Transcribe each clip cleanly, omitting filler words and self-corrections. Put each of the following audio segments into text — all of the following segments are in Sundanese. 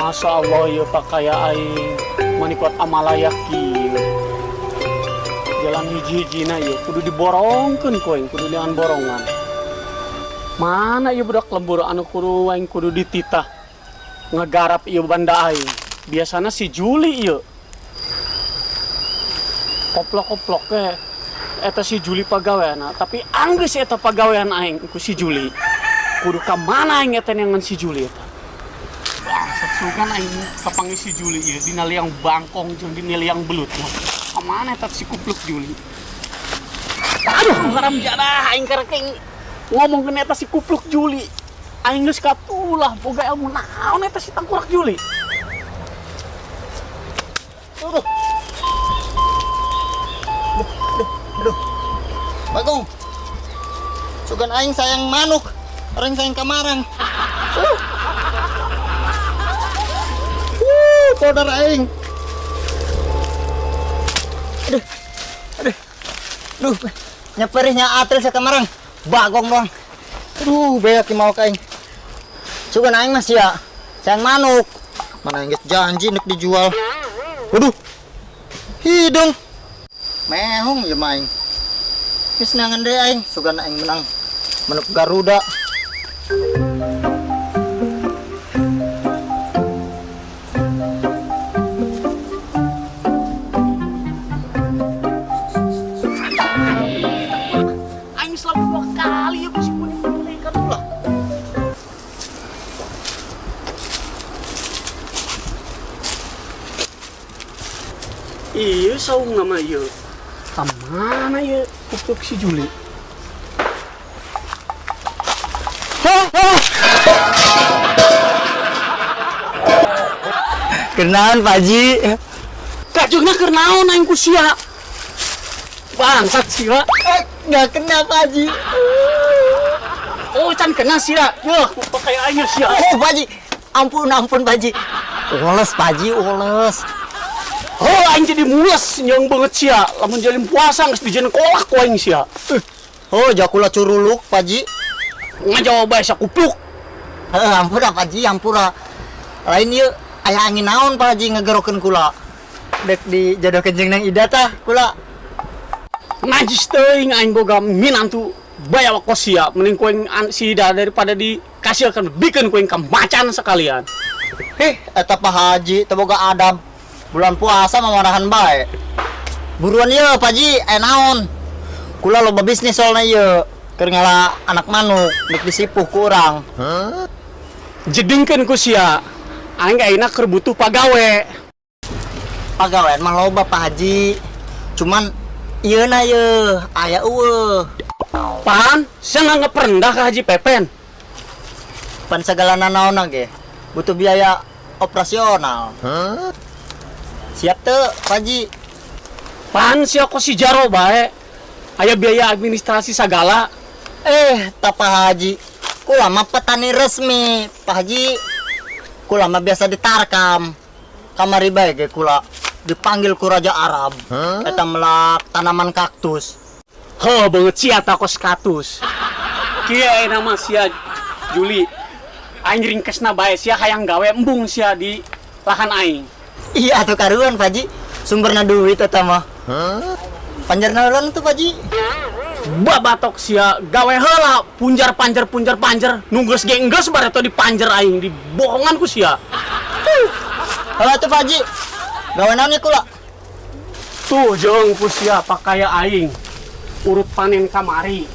Masya Allah ya pakaya aing mani kuat amalaya kieu. Jalan hiji-hijina ieu kudu diborongkeun ku aing, kudu dengan borongan. Mana ieu budak lembur anu kudu aing kudu dititah ngegarap ieu banda aing. Biasana si Juli ieu. Koplok-koplok ke eta si Juli pagaweana, tapi anggeus eta pagawean aing ku si Juli. Kudu ka mana aing eta neangan si Juli eta? Bangsat sugan aing kapanggih si Juli ieu dina liang bangkong jeung dina liang belut mah. Ka mana eta si kupluk Juli? Aduh, haram jadah aing karek ngomongkeun eta si kupluk Juli. Aing geus katulah boga ilmu naon eta si tangkurak Juli. Aduh. Aduh, aduh. Bagong. Sugan aing sayang manuk, orang sayang kamarang. Podar aing. Aduh. Aduh. Duh, nyeperihnya atril sa kamarang. Bagong doang. Aduh, beak mau ka aing. Sugan aing mah sia sayang manuk. Mana aing geus janji nek dijual. Waduh. Hidung. Mehong ieu mah aing. Geus nangan deui aing, sugan aing menang manuk Garuda. Aing selama dua kali ya si kuning kuning ulah. Iya saung nama iya. Kemana ya kupluk si Juli? Kenaon Pak Haji? Kajengna keur naon aing ku sia? Bangsat sia. Nggak kena Pak Haji. Oh, can kena sia. Yeuh, pakai aing sia. Oh, Pak Haji. Ampun, ampun Pak Haji. Ules Pak Haji, ules. Oh, aing jadi mules nyeung banget sia. Lamun jalin puasa geus dijen kolak ku aing sia. Oh, jakula curuluk Pak Haji. Ngajawab bae sia kupluk. Heuh, ampura Pak Haji, ampura. Lain ieu aya angin naon Pak Haji ngegerokeun kula. Dek dijodohkeun jeung Neng Ida tah kula. Najis teuing aing boga minantu bae awak kos sia, mending ku aing si Ida daripada dikasihkeun bikeun ku aing ka macan sekalian. Hih, eta Pak Haji teu boga adab. Bulan puasa mah marahan bae. Buruan ieu Pak Haji, aya naon? Kula loba bisnis soalna ieu. Keur ngala anak manuk, dek disipuh ku urang. Jedingkeun ku sia. Aing ayeuna keur butuh pagawe. Pagawean mah loba Pak Haji. Cuman ieuna yeuh, aya eueuh. Pan, sia nganggep rendah ka Haji Pepen. Pan sagala nanaonna ge butuh biaya operasional. Siap teu, Pak Haji? Pan sia kok si Jaro bae. Aya biaya administrasi sagala. Tah Pak Haji. Kula mah petani resmi, Pak Haji. Kula mah biasa ditarkam. Kamari bae ge kula dipanggil ku Raja Arab. Eta melak tanaman kaktus. Heuh, beungeut sia tah kos kaktus. Kieu ayeuna mah sia Juli. Aing ringkesna bae sia hayang gawe embung sia di lahan aing. Iya atuh karuan Pak Haji, sumberna duit eta mah. Panjarna heula tuh Pak Haji. Babatok sia gawe heula punjar panjer punjar panjer nu geus ge enggeus bareto dipanjer aing dibohongan ku sia. Heula tuh Pak Haji. Gawe naon ieu kula? Tuh jeung ku sia pakaya aing. Urut panen kamari.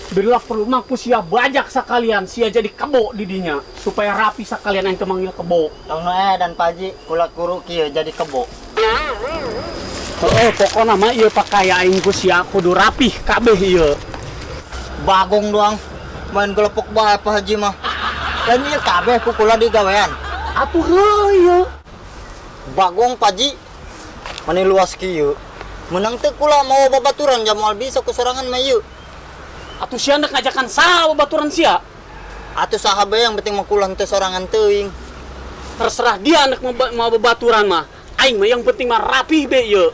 Bila perlu mah ku sia bajak sekalian, sia jadi kebo di dinya supaya rapi sekalian aing teu manggil kebo. Tong nu edan Pak Haji, kula kuru kieu jadi kebo. Heeh, pokona mah ieu pakaya aing ku sia kudu rapih kabeh ieu. Bagong doang, main gelepok bae Pak Haji mah. Lain ieu kabeh ku kula digawean. Atuh heuh ieu. Bagong Pak Haji, mani luas kieu. Menang teu kula mau babaturan jamual bisa ku sorangan mah ieu. Atuh sia ndek ngajakan saha babaturan sia? Atuh saha bae yang penting mah kula henteu sorangan teuing. Terserah dia ndek mau babaturan mah. Aing mah yang penting mah rapih be ieu.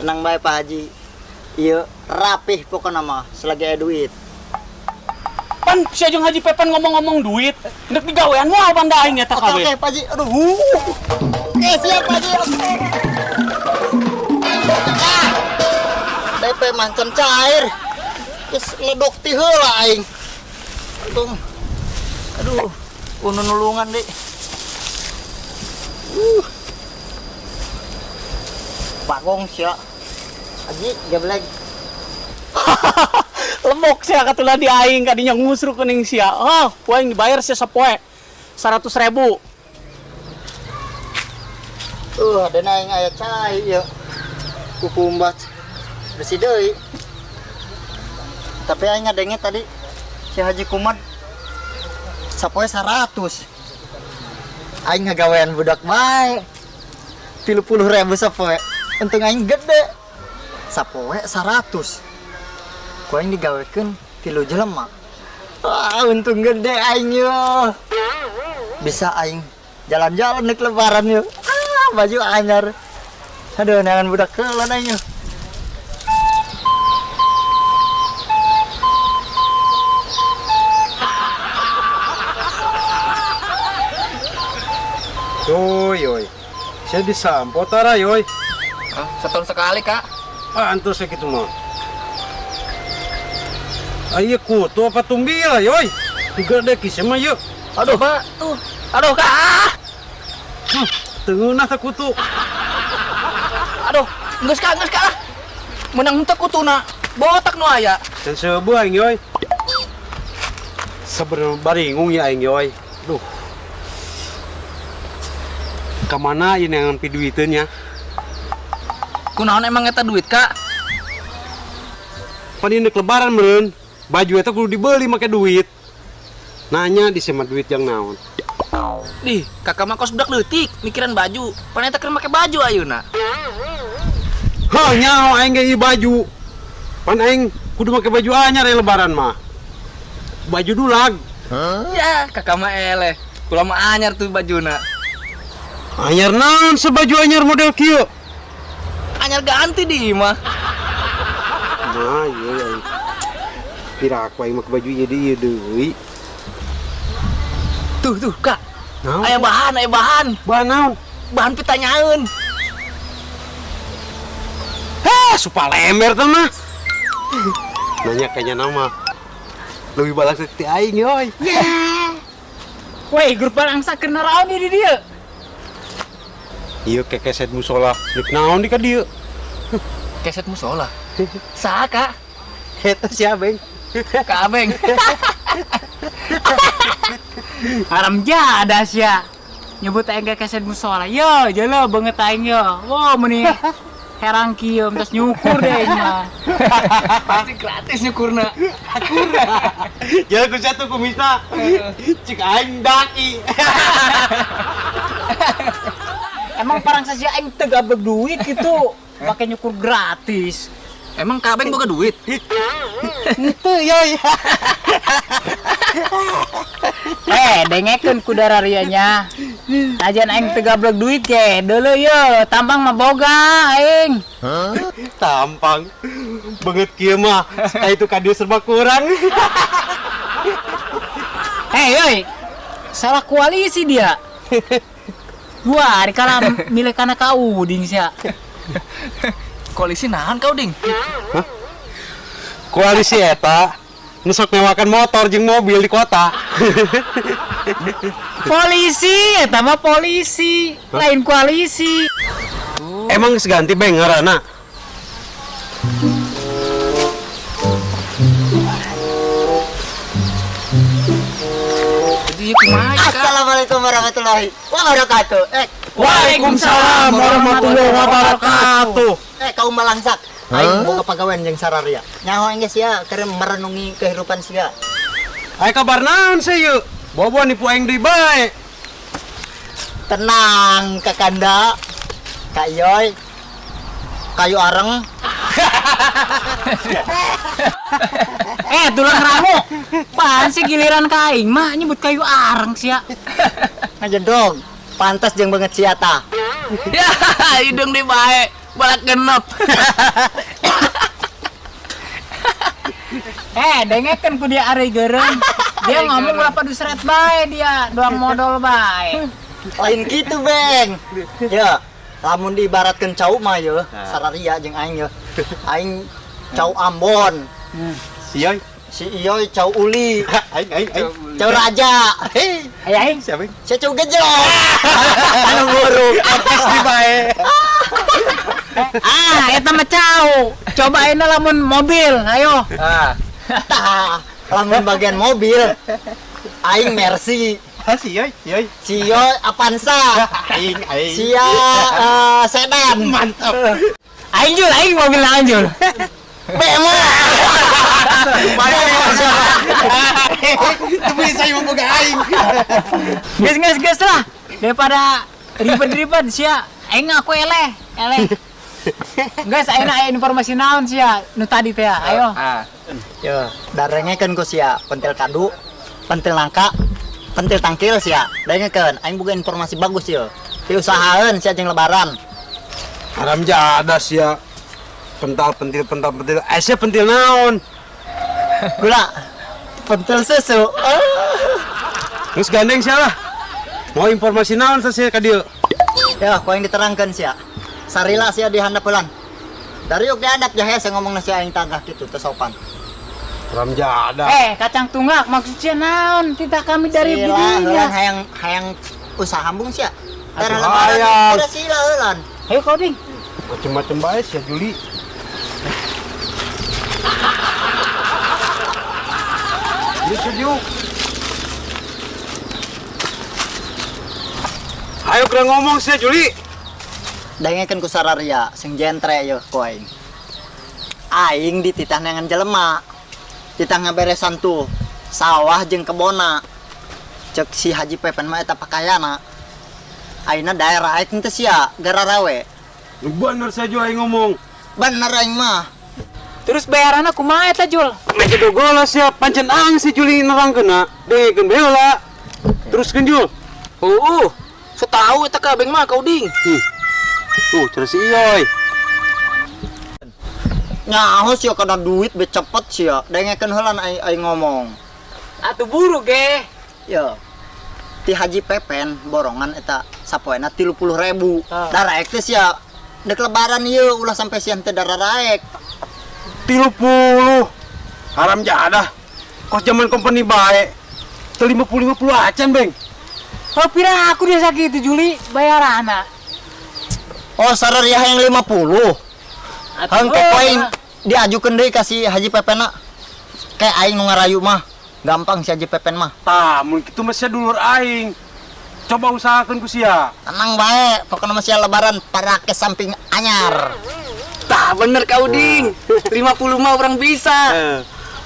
Tenang bae Pak Haji. Ieu rapih pokona mah selagi aya duit. Pan sia jeung Haji Pepen ngomong-ngomong duit, ndek digawean moal banda aing eta Oke, kabeh. oke, Pak Haji. Aduh. Oke, siap, Pak Haji. Oke. Ah. DP mancan cair. Geus ledok ti heula aing. Untung. Aduh, kudu nulungan deui. Bagong sia. Haji, geblek. Lemok sia katulah di aing kadinya ngusruk kuning sia. Oh, ku aing dibayar sia sapoe 100 ribu. Ada aing aya cai ya. Kukumbat. Bersih deui. Tapi aing ngadenge tadi si Haji Kumat sapoe 100. Aing ngagawean budak bae. 30 ribu sapoe. Untung aing gede. Sapoe 100. Ku aing digawekeun tilu jelema. Wah, untung gede aing yo. Bisa aing jalan-jalan nek lebaran yo. Ah, baju anyar. Aduh, neangan budak kelan aing yo. Yoi, yoi. Saya disampo tara, yoi. Ah, setahun sekali, Kak. Ah, antus gitu mah. Ah, iya kutu apa tumbila, yoi. Tiga dek mah yuk. Aduh, Pak. Tuh. Aduh, Kak. Ah. Tengenah tak kutu. Aduh, geus Kak, geus Kak lah. Menang henteu kutuna. Botak nu aya. Dan sebuah aing, yoi. Sebenarnya baringung ya aing, yoi. Duh. Kemana ini yang piduiteun ya? Kunaon emang eta duit, Kak? Pan ini lebaran meureun. Baju eta kudu dibeli make duit. Nanya di sema duit yang naon. Dih, kakak mah kos budak leutik mikiran baju. Pan eta keur make baju ayeuna. Hah, nyaho aing ge ieu baju. Pan aing kudu make baju anyar ya lebaran mah. Baju dulag. Ya, kakak mah eleh. Kula mah anyar tuh bajuna. Anyar naon sebaju anyar model kieu? Anyar ganti di mah. Nah, iya aing. Pira aku aing make baju ieu deui ieu deui. Tuh, tuh, Kak. Naon? Aya bahan, aya bahan. Bahan naon? Bahan pitanyaeun. Heh, supa lember teh mah. Nanya kayaknya nama. Lebih balas ti aing yoi. Weh, grup barangsa keur naraon di dieu. Ieu kekeset musola. Dik naon di ka dieu? Keset musola. Saha, Kak? Eta si Abeng. Kak Abeng. Haram jadah sia. Nyebut aing kekeset musola. Yo, jelo banget aing yo. Wow, meni herang kieu terus nyukur deh aing mah. Pasti gratis nyukurna. Jalan ku satu kumisna. Cik aing daki. Emang parang sia aing teu gabeg duit gitu. Pakai nyukur gratis. Emang Kak Abeng boga duit? Itu yoi. Eh, dengekeun ku dararianya. Ajan aing teu gablek duit ge, deuleu ye, tampang mah boga aing. Tampang. Banget kieu mah. Ka itu ka dieu serba kurang. Hei, oi. Salah koalisi dia. Wah, di kala milih kana ka Uding sia. Koalisi naon kau, Ding? Koalisi eta nu sok nyewakan motor jeung mobil di kota. Polisi, eta mah polisi, lain koalisi. Emang geus ganti beng ngaranna? Jadi ieu kumaha ya, Kak? Assalamualaikum warahmatullahi wabarakatuh. Eh, Waalaikumsalam warahmatullahi wabarakatuh. eh kaum malangsak. Aing boga pagawean jeung sararia. Nyaho aing ge sia keur merenungi kehidupan sia. Aya kabar naon sih yuk? Bobo nipu aing deui bae. Tenang, Kakanda. Kak Yoy. Kayu areng. Eh, tulang rangu. Pan sih giliran ka aing mah nyebut kayu areng sia. Ngajedog. Pantas jeung banget sia tah. Ya, hidung di bae, balak genep. Eh, dengekeun ku dia are geureun. Dia ngomong ulah padu seret bae dia, doang modal bae. Lain kitu, Beng. Ya, lamun diibaratkeun cau mah ye, sararia jeung aing ye. Aing cau Ambon. Si Iyoy. Si Iyoy cau Uli. Aing aing aing. Cau Raja. Hei, Ay aing. Siapa? Saya cau gejlok. Anu buruk. Pasti bae. Ah, eta mah cau. Coba ayeuna lamun mobil, ayo. Ah. Tah, lamun bagian mobil aing Mercy. Ah, si Iyoy, Iyoy. Si Iyoy Avanza. Aing aing. Sia sedan. Mantap. Aing Jul, aing mobil naon Jul? Bemo. Bemo siapa? Itu bisa yang boga aing. Geus geus geus lah. Daripada ribet-ribet sia, aing ngaku eleh, eleh. Geus ayeuna aya informasi naon sia nu tadi teh, ayo. Ah. Yo, darengekeun ku sia pentil kadu, pentil nangka, pentil tangkil sia. Darengekeun, aing boga informasi bagus yo. Diusahaeun sia jeung lebaran. Haram jadah sia. Pental pentil pental pentil. Eh sia pentil naon? Gula pentil susu. Terus gandeng sia lah. Mau informasi naon sia ka dieu? Ya, ku aing diterangkeun sia. Sarila sia di handap heulan. Dari yuk dihandap jahe saya ngomong nasi aing tagah gitu teu sopan. Haram jadah. Eh, kacang tunggak maksudnya naon? Tidak kami dari Sila heulan didinya. hayang hayang usaha hambung sia. Tara Aduh, lebaran hayang. tara sila heulan. Ayo kau ding. Macem-macem bae sia Juli. Ini sejuk. Ayo kena ngomong sia Juli. Dengekeun ku sararia sing jentre yeuh ku aing. Aing dititah neangan jelema. Titah ngaberesan tuh sawah jeung kebona. Cek si Haji Pepen mah eta pakayana. Ayeuna daerah aing teh sia gararawe. Bener sia Jul aing ngomong. Bener aing mah. Terus bayaranna kumaha eta Jul? Meja dogola sia pancen ang si Juli nerangkeun dengekeun bae heula. Teruskeun Jul. So tahu eta ka Beng mah kau ding. Tuh, cara si Iyoy. Nyaho sia kana duit be cepet sia. Dengekeun heula aing, aing ngomong. Atuh buru ge. Yo. Ti Haji Pepen borongan eta sapoena 30.000. Ah. Daraek teh sia dek lebaran ieu ulah sampai sian teh dararaek. 30. Haram jadah. Kos zaman company bae. Teu 50 50 acan, Beng. Oh, pira aku dia sakitu Juli bayaranna. Oh, sararia yang 50. Atuh, Hang ke aing diajukeun deui ka si Haji Pepen na. Kayak aing nu ngarayu mah. Gampang si Haji Pepen mah. Tah, mun kitu mah sia dulur aing. Coba usahakeun ku sia. Tenang bae, pokoknya mah sia lebaran parake samping anyar. Tah bener kau ding. 50 mah orang bisa. Eh,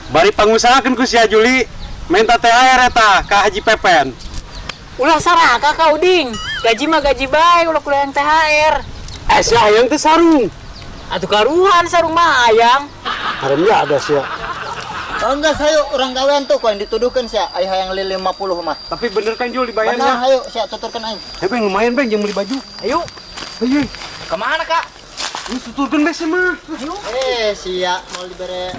bari pangusahakeun ku sia Juli. Minta THR eta ka Haji Pepen. Ulah saraka kau ding. Gaji mah gaji bae ulah kuliah yang THR. Eh, sia hayang teh sarung. Atuh karuhan sarung mah hayang. Haram jadah sia. Oh enggak, hayu urang gawean tuh ku aing dituduhkeun sia aya hayang 50 mah. Tapi bener kan Jul Bener dibayarnya? hayu sia tuturkeun aing. Eh, Beng, lumayan Beng, jeung beli baju. Ayo. Ayo, Kemana kak? lu tuturkeun bae sia mah. Eh, sia mau dibere.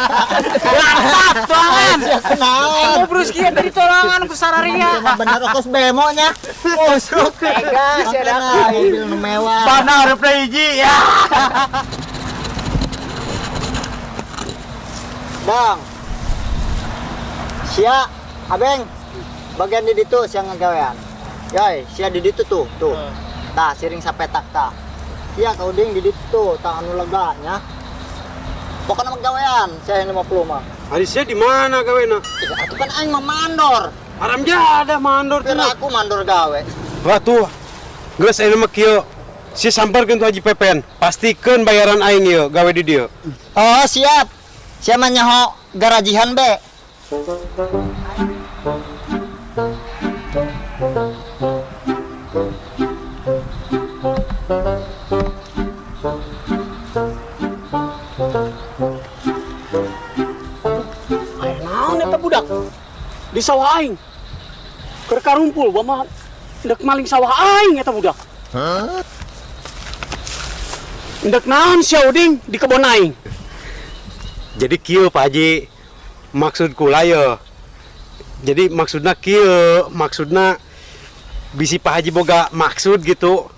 Mantap tuangan. Sia kenaon. Mau brus kieu dari torangan ku sararia. Emang bener ongkos bemo nya. Musruk. Tega sia Makana da. mobil nu mewah. Pana hareup hiji ya. Bang. Sia, Abeng. Bagian di ditu sia ngagawean. Yoi, sia di ditu tuh, tuh. Tah, siring sapetak tah. Sia kau ding di ditu tuh, tah anu lega nya. Pokoknya mah gawean, sia yang 50 mah. Hari sia di mana gawena? Ih, atuh kan aing mah mandor. Haram jadah mandor Kira cenah. aku mandor gawe. Wah tuh. Geus ayeuna mah kieu. Si samperkeun tuh Haji Pepen, pastikeun bayaran aing ieu gawe di dieu. Oh, siap. Sia mah nyaho garajihan be. Aya naon eta budak? Di sawah aing. Keur karumpul gua mah ndek maling sawah aing eta budak. Ndek naon sia, Uding, di kebon aing? Jadi kieu, Pak Haji, maksud kula ye. Jadi maksudna kieu, maksudna bisi Pak Haji boga maksud gitu.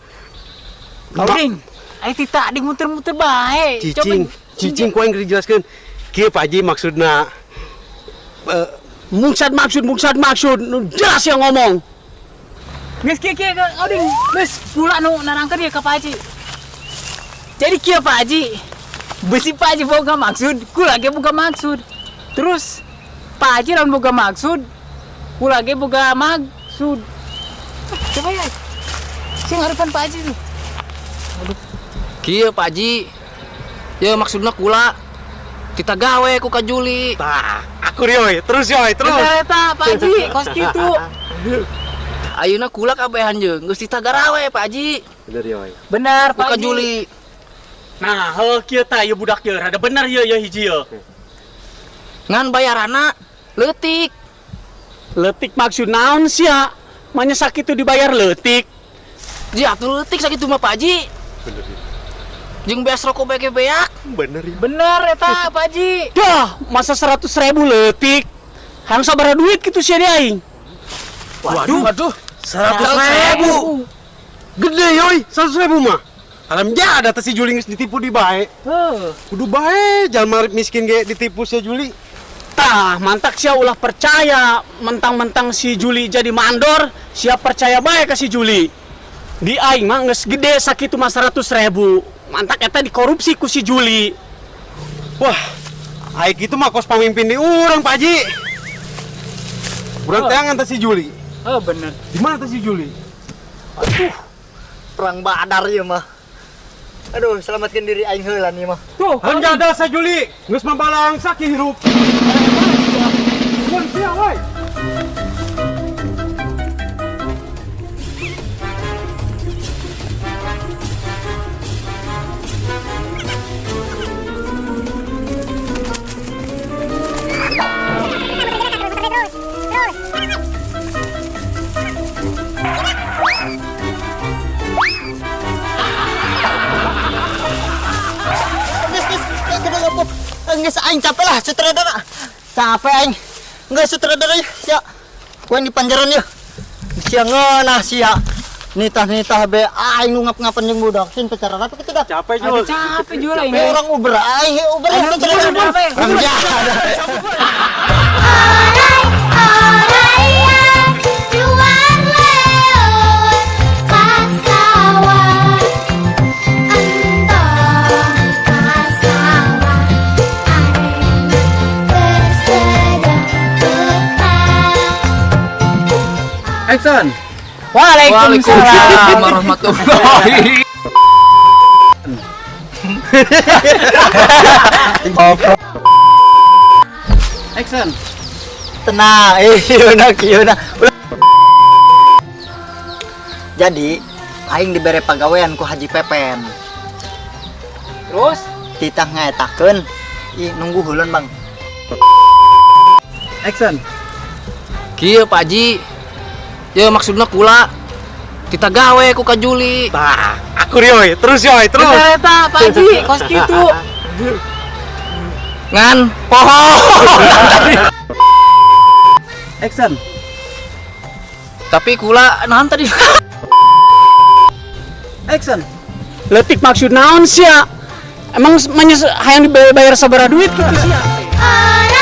Uding, ayo tita di muter-muter bae. Cicing, cicing ku aing dijelaskeun. Kieu, Pak Haji, maksudna Mungsad maksud, mungsad maksud, nu jelas yang ngomong. Geus kieu kieu Uding, geus pula nu narangkeun ya ka Pak Haji. Jadi kieu, Pak Haji. Bisi Pak Haji boga maksud, kula ge boga maksud. Terus Pak Haji lamun boga maksud, kula ge boga maksud. Coba ya. Sing harapan Pak Haji tuh. Kieu, Pak Haji. Ya maksudna kula kita gawe ku Ka Juli. Tah, akur yoy, terus yoy, terus. Bener eta, Pak Haji, kos kitu. Ayeuna kula kabehan jeung geus ditagarawe, Pak Haji. Bener yoy. Bener, Ku Pak Ka Haji. Juli. Nah, heuh kieu tah ieu budak ieu, rada bener ieu ieu hiji ieu. Ngan bayaranna leutik. Leutik maksud naon sia? Manya sakitu dibayar leutik. Ji atuh leutik sakitu mah, Pak Haji. Bener ya. Jeung beas rokok beke beak. Bener ya. Bener eta, Pak Haji. Dah, masa 100 ribu leutik. Hayang sabaraha duit gitu sia di aing? Waduh, waduh. 100 ribu. Gede yoy, 100 ribu mah. Alam jada teh si Juli geus ditipu di bae. Heuh. Kudu bae jalma miskin ge ditipu si Juli. Tah, mantak sia ulah percaya mentang-mentang si Juli jadi mandor, sia percaya bae ka si Juli. Di aing mah geus gede sakitu mah 100 ribu. Mantak eta dikorupsi ku si Juli. Wah, aing itu mah kos pamimpin di urang, Pak Haji. Urang teangan teh si Juli. Oh, bener. Di mana teh si Juli? Aduh, perang badar ieu mah. Aduh, selamatkan diri aing heula nih mah. Tuh, Hanjada sa Juli, geus mabalangsak hirup. Mun sia woi. Geus geus, geus ngapuk. Geus aing capek lah sutradara. Capek aing. Geus sutradara ya, sia. Ku aing di panjaran ya. Sia ngeunah sia. Nitah-nitah be aing nu ngap-ngapan jeung budak. Sin pacaran apa kitu dah. Capek Aduh, Jul. capek juga ini. Be urang uber aing uber Aduh, sutradara. uber, uber. Urang jahat. Orai, oraian, keluar leot ka sawah, entong ka sawah, arena keur sedang petang. Action. Waalaikumsalam. Waalaikumsalam warahmatullahi. Action. Tenang, iya nah, iya nah. Jadi, aing dibere pagawean ku Haji Pepen. Terus Titah ngaetakeun, ih nunggu heuleun, Bang. Action. Kieu, Pak Haji. Ya maksudna kula kita gawe ku Ka Juli. Tah, akur yoy, terus yoy, terus. Bener eta, Pak Haji, kos kitu. Ngan poho. Action. Tapi kula naon tadi? Action. Leutik maksud naon sia? Emang manya hayang dibayar sabaraha duit gitu sia? Orai,